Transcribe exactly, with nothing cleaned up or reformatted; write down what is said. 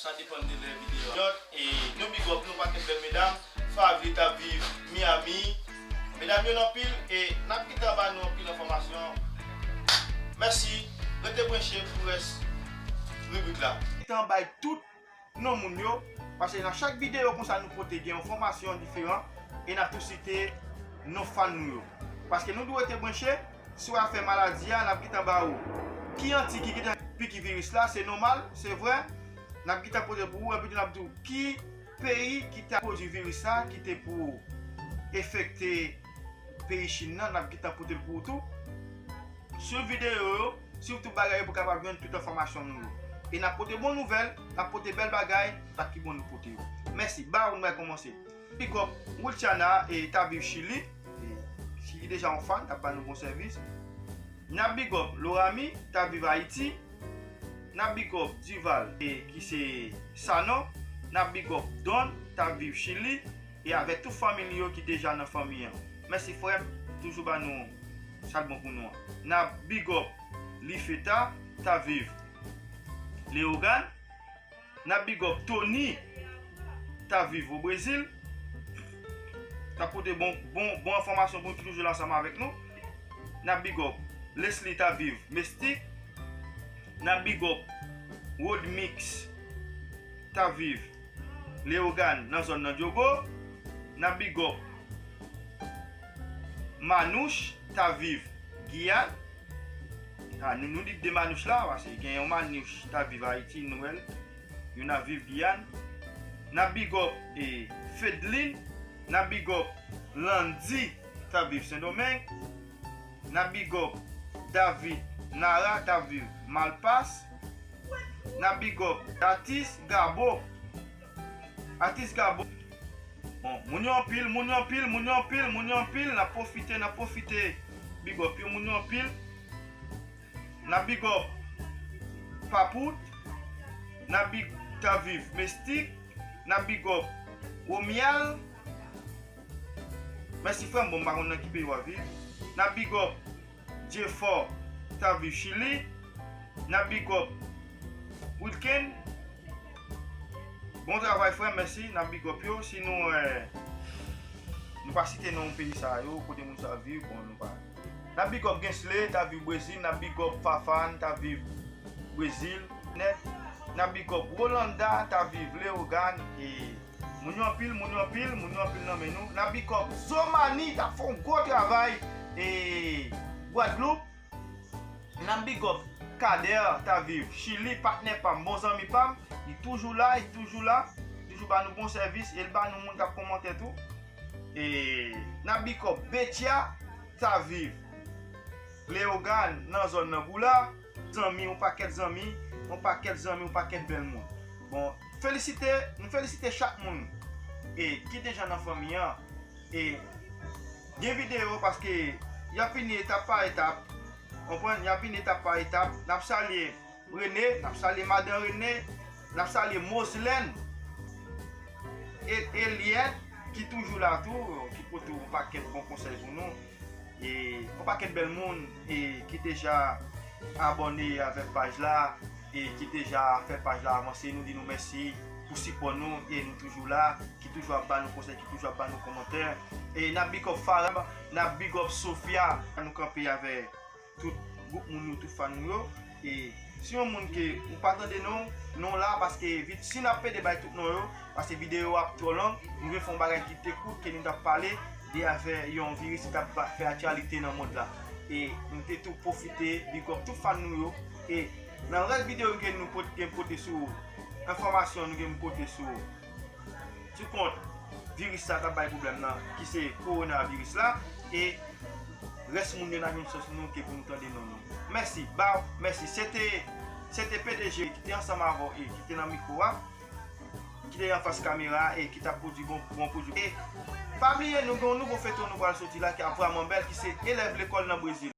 Sa depann de lè videyo a sòt. E nou big up nou pakèt bèl medam. Favy t ap viv Miami. Medam yo nan pil e n ap gentan ba nou anpil enfòmasyon. Mèsi. Rete branche pou rès ribrik la. Gentan bay tout non moun yo, paske nan chak videyo konsa nou pote gen yon fòmasyon diferan e n ap tou site non fan nou yo. Paske nou dwe rete branche, si w ap fè maladi a, n ap gentan ba ou ki anti ki gentan piki viris la, se nòmal, se vre. N ap gentan pote pou ou, epi tou n ap di w ki peyi ki te pwodui viris la, ki te pou enfekte peyi Chin nan, n ap gentan pote l pou ou tou. Swiv videyo yo, swiv tout bagay yo pou kapab jwenn tout enfòmasyon nou yo. E n ap pote bon nouvèl, n ap pote bèl bagay, sa ki bon nou pote yo. Mèsi, ba ou nou bay kòmanse. Big up Wiltiana e t ap viv Chili, e, ki deja yon fan, t ap ba nou bon sèvis. N ap big up Lorami, t ap viv Ayiti. N ap big up Duval, e, ki se Sanon. N ap big up Don, t ap viv Chili. E avèk tout fanmi li yo ki deja nan fanmi an. Mèsi frè m, toujou ba nou sa k bon pou nou an. N ap big up Lifeta, t ap viv Leyogàn. N ap big up Tony, t ap viv o Brezil. T ap pote bon, bon, bon enfòmasyon pou nou ki toujou la ansanm avèk nou. N ap big up Leslie, t ap viv Mestik. N ap big up Rodmix, t ap viv Leyogàn nan zòn nan Dyogo. N ap big up Manouch, t ap viv Giyàn. A, nou, nou di de Manouch la, paske gen yon Manouch t ap viv Ayiti, nou wè l. Youn ap viv Giyàn. N ap big up, e, Fedlin. N ap big up Landy, t ap viv Sendomeng. N ap big up David Nara, t ap viv Malpas. N ap big up Atis Gabo. Atis Gabo. Bon, moun yo anpil, moun yo anpil, moun yo anpil, moun yo anpil. N ap pwofite, n ap pwofite big up yo, moun yo anpil. N ap big up Papout. N ap big, t ap viv Mestik. N ap big up Romial. Mèsi frè m, bon, m pa konn nan ki peyi w ap viv. N ap big up Jefò, t ap viv Chili. N ap big up Wilken. Bon travay frè m, mèsi. N ap big up yo. Si nou, eh, nou pa site non peyi sa yo, kote moun sa viv, bon, nou pa. N ap big up Gensley, t ap viv Brezil. N ap big up Fafan, t ap viv Brezil nèt. N ap big up Rolanda, t ap viv Leyogàn. E moun yo anpil, moun yo anpil, moun yo anpil nan men nou. N ap big up Zomani, t ap fè yon gwo travay e Gwadloup. N ap big up Kader, t ap viv Chili, patnè pa m, bon zanmi pa m. Li toujou la, li toujou la. Toujou ba nou bon sèvis e l ba nou moun k ap kòmante tou. E n ap big up Betya, t ap viv Leyogàn nan zòn nan Goula. Zanmi, yon pakèt zanmi, yon pakèt zanmi, yon pakèt bèl moun. Bon, felisite, nou felisite chak moun e ki deja nan fanmi an. E gen videyo paske y ap vini etap pa etap. Konprann? Y ap vini etap pa etap. N ap salye Rene, n ap salye madan Rene, n ap salye Moslèn, e Eliette ki toujou la tou, ki pote yon pakèt bon konsèy pou nou. E yon pakèt bèl moun e ki deja abòne avèk paj la e ki deja fè paj la avanse. Nou di nou mèsi pou sipò nou e nou toujou la, ki toujou ap ba nou konsèy, ki toujou ap ba nou kòmantè. E n ap big up Farab, n ap big up Sofia, nou kanpe avèk tout gwoup moun yo, tout fan nou yo. E si yon moun ke ou pa tande non, non la, paske vit, si n ap pede bay tout non yo, paske videyo ap twò long, nou vle fè yon bagay ki te kout, ke nou t ap pale de afè yon viris ki t ap ba-, fè aktyalite nan mond la. E nou te tou pwofite big up tout fan nou yo. E nan rès videyo nou gen nou pot-, gen pote sou enfòmasyon, nou gen pote sou sou kont viris sa k ap bay pwoblèm nan, ki se kowonaviris la, e rès moun yo n a jwenn chans nou ke pou nou tande non nou. Mèsi, ba, mèsi. Se te, se te P D G ki te ansanm avè w e ki te nan mikwo a, ki te anfas kamera a e ki t ap pwodui bon, bon pwodui. E pa bliye, nou gen yon nouvo feyton nou pral soti la ki ap vrèman bèl, ki se Elèv lekòl nan Brezil.